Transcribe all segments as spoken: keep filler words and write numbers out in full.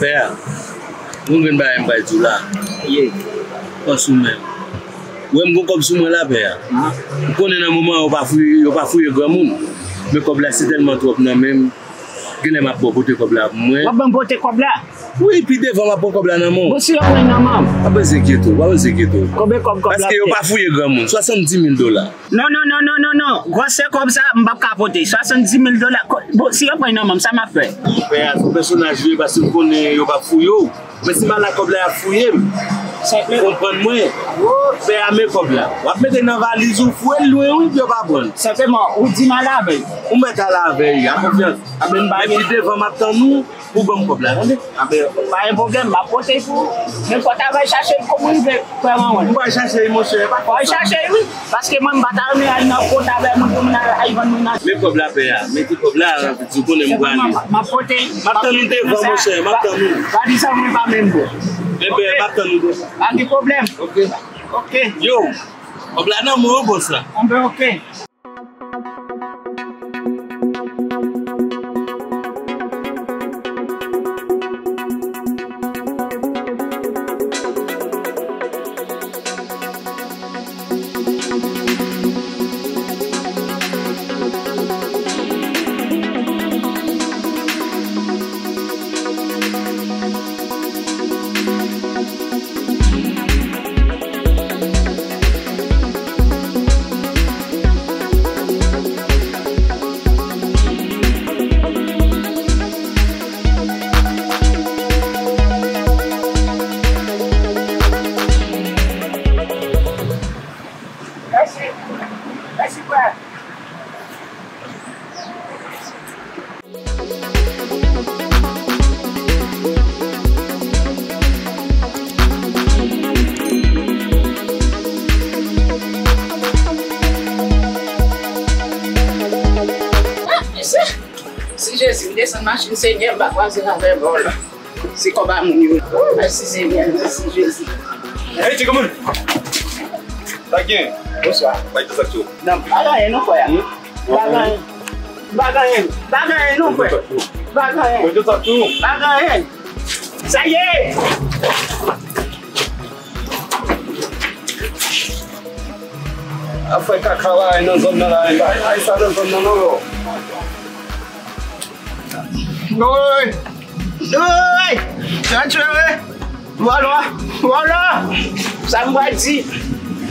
Pè a, gon grenn bagay m pral di w la. Ye. Fòs ou menm. Ou wè m gon kòb sou mwen la, pè a. Ou konnen nan moman yo pa fouye, yo pa fouye granmoun. Men kòb la se tèlman twòp nan men m. Genlè m ap ba w pote kòb la pou mwen. W ap ban m pote kòb la? Wi, pi devan m ap pran kòb la nan men w. Bon, si yo pran nan men m. Pa bezwen enkyete w, pa bezwen enkyete w. Konbyen kòb kòb la? Paske yo pa fouye granmoun. Swasanndimil dola. Non, non, non, non, non, non. Gwosè kòb sa, m p ap ka pote. Swasanndimil dola. Ko-, bon, si yo pran nan men m, sa m ap fè? Pè a, se yon pèsonaj li ye, paske m konnen yo p ap fouye w. Men si m al la kòb la, y ap fouye m. Senpleman. Konprann mwen. Pè a, men kòb la. W ap mete nan valiz ou, foure l lwen, wi, pou yo pa pran l. Senpleman, ou di m ale avè l. Ou mèt ale avè l, a konfyans. Men pi devan, m ap tann ou. Pou ban m kòb la, tande? Anben, pa gen pwoblèm, m ap pote l pou ou. Men fò w ta va chache l kòm ou rive, frè Manwèl. M pral chache l, monchè, pa fè sa. Fò w chache l, wi. Paske mwen, m pa ta renmen al nan kont avè moun pou moun al, al vann moun nan. Men kòb la, pè a. Mete kòb la, ou konnen m prale. M ap pote l. M ap tann ou devan, monchè, m ap tann ou. Pa di sa, mwen pa menm bon. Men pè a, m ap tann ou devan. Pa gen pwoblèm. Ok. Ok. Yo, kòb la nan men w, bòs la. Anben, ok. Mèsi. Mèsi, frè. Ah, mesye, si Jezi m desann machin, Senyè, m pa kwaze l avè vòl. Se kòb a moun yo. Oh, mèsi, Senyè, mèsi, Jezi. Hey, ti granmoun! Sa k gen? Bonswa. Bay tout sa k sou. Non, pa gen anyen non, frè. Hmm? Pa gen anyen. Pa gen anyen. Pa gen anyen non, frè. Pa gen anyen. Bay tout sa k sou. Pa gen anyen. Sa ye! Ap fè kaka la nan zòn nan la, ay, ay, sa nan zòn nan non, yo. Woy! Woy! Sa tchwe, wi! Vòlò! Vòlò! Sa m pral di?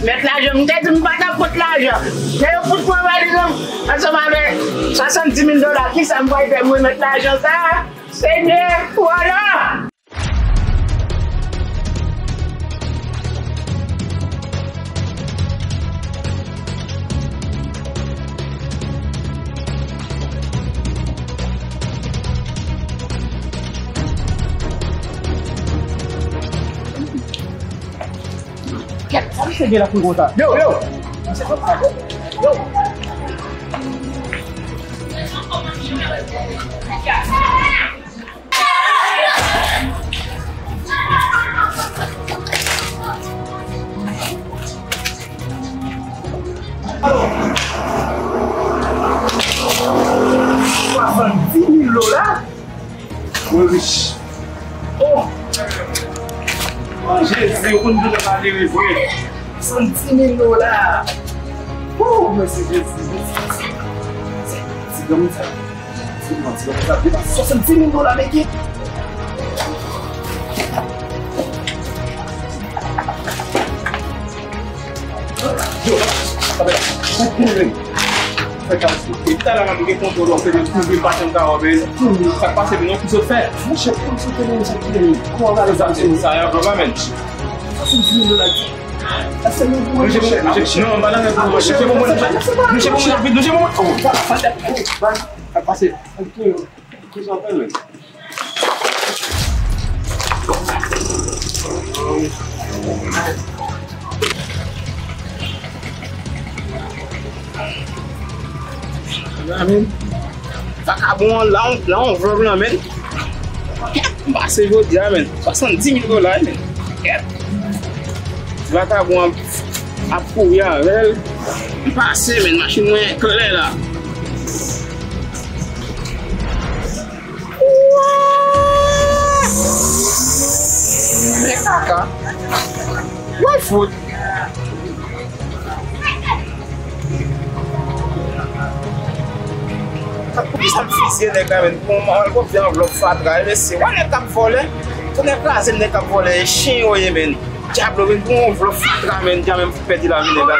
Mèt lajan, m te di m pa t ap pot lajan. Men yo fout pran valiz lan ansanm avèk swasanndimil dola. Kisa m pral fè m remèt lajan sa a? Senyè, vòlò! Kèt, sa misye gen la pou konsa? Yo, yo! Yo! Swasanndimil dola? Mwen rich. Oh! Oh, Jezi, ou konn toutan malere vre. Swasanndimil dola. Oh, mèsi Jezi, mèsi Jezi. Ti granmoun sa. Ti granmoun sa, depase swasanndimil dola, men ki. Yo, sa fè, sa fè. Fè kalite. E talè la m gen kontwòl w ap fè de kouri pa janm ka wè, men sa k pase, men non, ki sot fè? Monchè, kòm se te menm sa ki te menm. Kòman w gade sa, se sa y ap wè, men. Sa se di nou la. Sa se nou pou monchè. Non, m pa nan pou monchè. Monchè, pou mwen, monchè, pou mwen. Oh. Sa k pase? Kouzan fè, men. Amen. Vakabon an la, la, on vlòg la, men. Kèt, m pase jodi a, men. Swasanndimil dola, men. Kèt. Vakabon an ap kouri avè l. M pase, men, machin mwen klè la. Wouy! Why food? Poukisa m fizye nèg la, men? Pou mwen, mwen, mwen, vye anvlòp fatra, e mesye, wè nèg k ap vòlè, tou nèg kraze, nèg k ap vòlè, e chen yo ye, men. Dyablo, men, pou yon anvlòp fatra, men, dja menm pèdi lavi nèg la,